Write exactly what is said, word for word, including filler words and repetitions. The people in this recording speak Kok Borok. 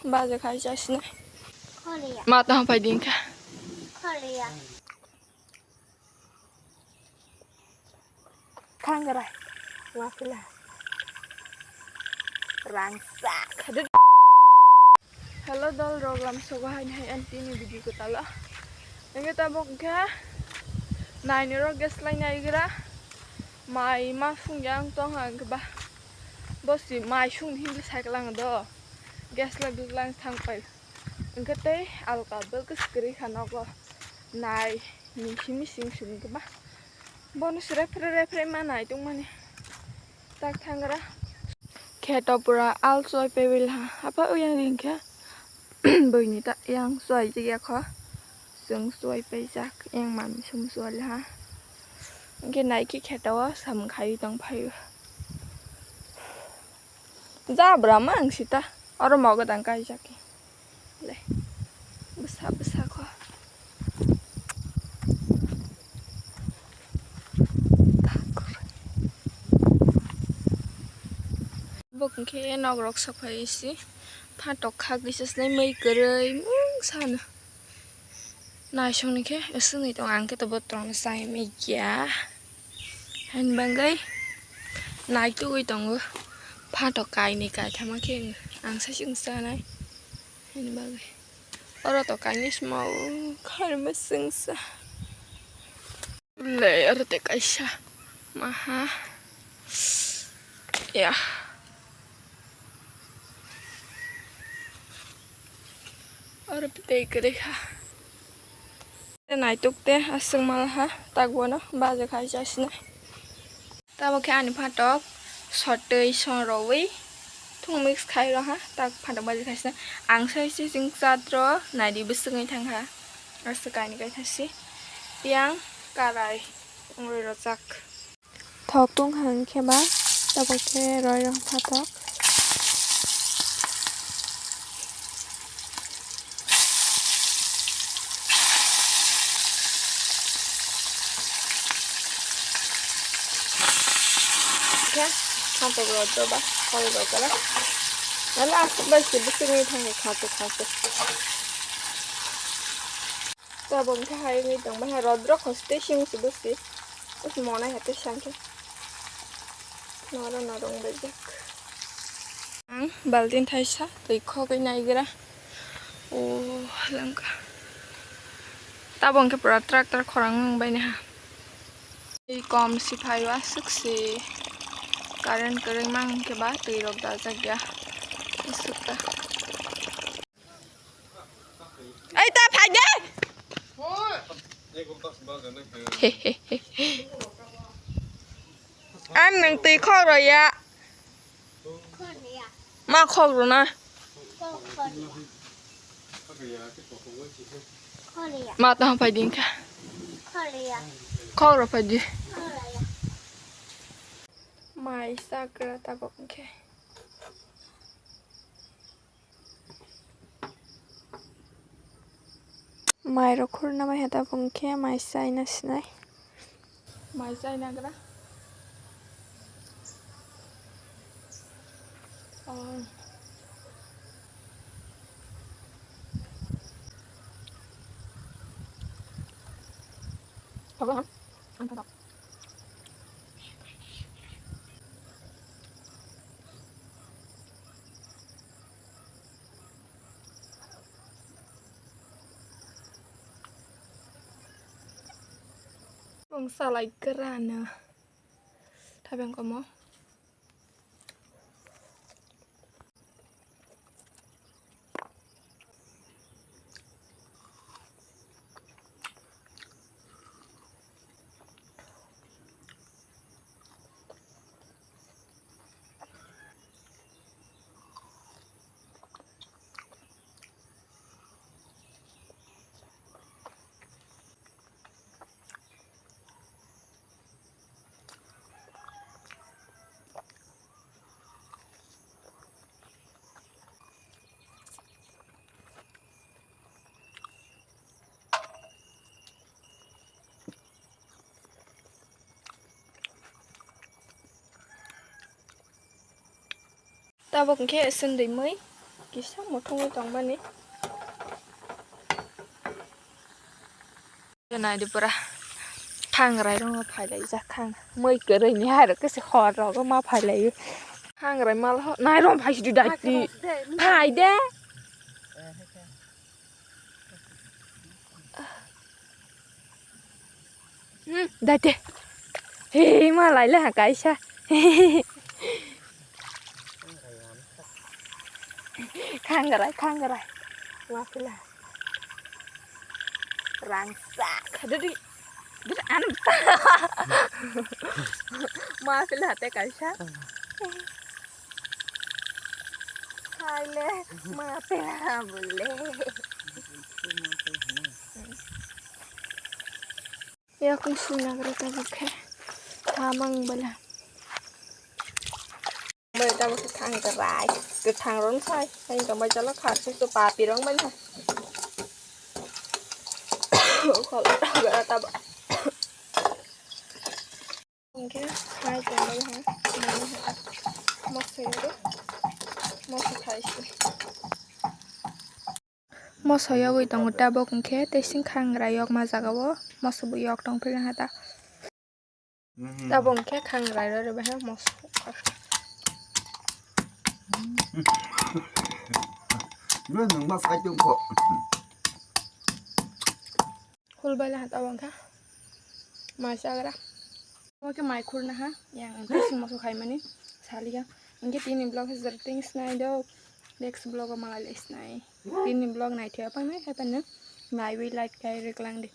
Baja khai chasina. Korea. Ma tang pai din kha. Korea. Thangrai. Wafila. Rangsak. Hello dol rok, lam sogo hai hai anti ni video ko talo. Nge tabok kha. Nai ni rok gas lai nai gra. Mai ma sung yang tong hang ba. Bosi mai sung hin cycle ang do. Gas la duk lang thang pai. Hwnkhe tei alka bo kwswk kwrwi kha nogo. Nai ni simi sing simi kwbang. Bono se repre repre ma nai tongmani. Tak thangra. Kheto pura al choi pebil ha. Apa uyang ring khe. Buini ta yang choi jigya kho. Chwng choi paijak. Yang mami sum choi ha. Hwnkhe nai khe kheto o samung khai tong phaio. Jabra ma ang sita. Oro mogo dang kaijak. Le. Bwsa bwsa kho. Bo hwnkhe nok rok sophai si. Phatok kha kisa sinai mui kwrwi mung sano. Naisong ni khe swngwi tongo, ang khe to botrok no chai manya. Haini bagwi naitugwi tongo. Phatok kainwi kaithama khe ang saichung chanai. Haini bagwi oro to kainwi sma o kharma chwngsa. Le oro tei kaisa maha. Ya. Oro tei kwrwi kha. Naituk tei aswk mal ha, tak bono baja khai chasina. Tamo khe ani phatok sotwi sonrowi thung mix khai rw ha, tak phatok baja khai sina. Ang sai se chwng chatro naidi bwswk wng thang ha. Aswk kainwi kaitha si. Yang karai wngwi rwjak. Thok tung hang khe ba tabok khe roi rok phatok. Khe phatok rok joba kol rok kala. Nala aswk bai se bwswk wngwi thang khe khato khato. Tabok khe hai wngwi tong bai ha, rodro khoste sing se bwsi. Bwsi monai hate sang khe. Noro noro wng bai jak. Ang baltin thaisa twi khogwi naigra. O langka. Tabok khe pura tractor khorang wng bai ha. Twi kom si phai o aswk si. Current kwrwi mang khe ba twi rok dajak ya. Aswk ta. Ai ta phai de. Ang nang twi khok rw ya. Ma khok rw na. Ma ta phai din kha. Khok rw phai di. Mai sakra tabok khe. Mai rok khurna bai hata bung khe mai chaina sinai. Mai chaina gra. Oh. Coba, ha? Angkat, Dok. Bung salai gerano. Thabeng komo. Tabok hwnkhe sundui mui. Kisa muthungwi tongmani. Naidi pura khangrai rokno phailaijak khang. Mui kwrwini hai rok kisa hor rogo ma phailaio. Khangrai mal ho nai rom phaisidi daiti. Phai de. Hmm, daite. He, ma laile ha kaisa. Khangrai, khangrai. Ma pila. Rangsa. Dadi. Dadi ansa. Ma pila te kaisa. Haile, ma pila bole. Yakung sui nagra tabuk khe. Hamang bala. Mai tabuk khe khang kwrai. Kwthang ron sai. Hai tong bai chala khar su su papi rong bai na. Khol tabuk. Hingke hai tongo ha, moso yoro, moso khai se. Moso yogwi tongo tabuk hingke tei sing khangra yok ma jaga o moso bo yok tong phila ha ta. Tabuk hingke khangra rw rw ha moso. Bro, nwng ma sai tong kho. Hul bai laha tabuk wngkha mai chagra. Omo khe mai khurna ha, yang ang bising moso khaimani saliya. Hingke tini vlog hai jora tini sinai do. Next vlog o malai lai sinai. Tini vlog naithoya pangnai hai phano naiwi like khai rwklang di.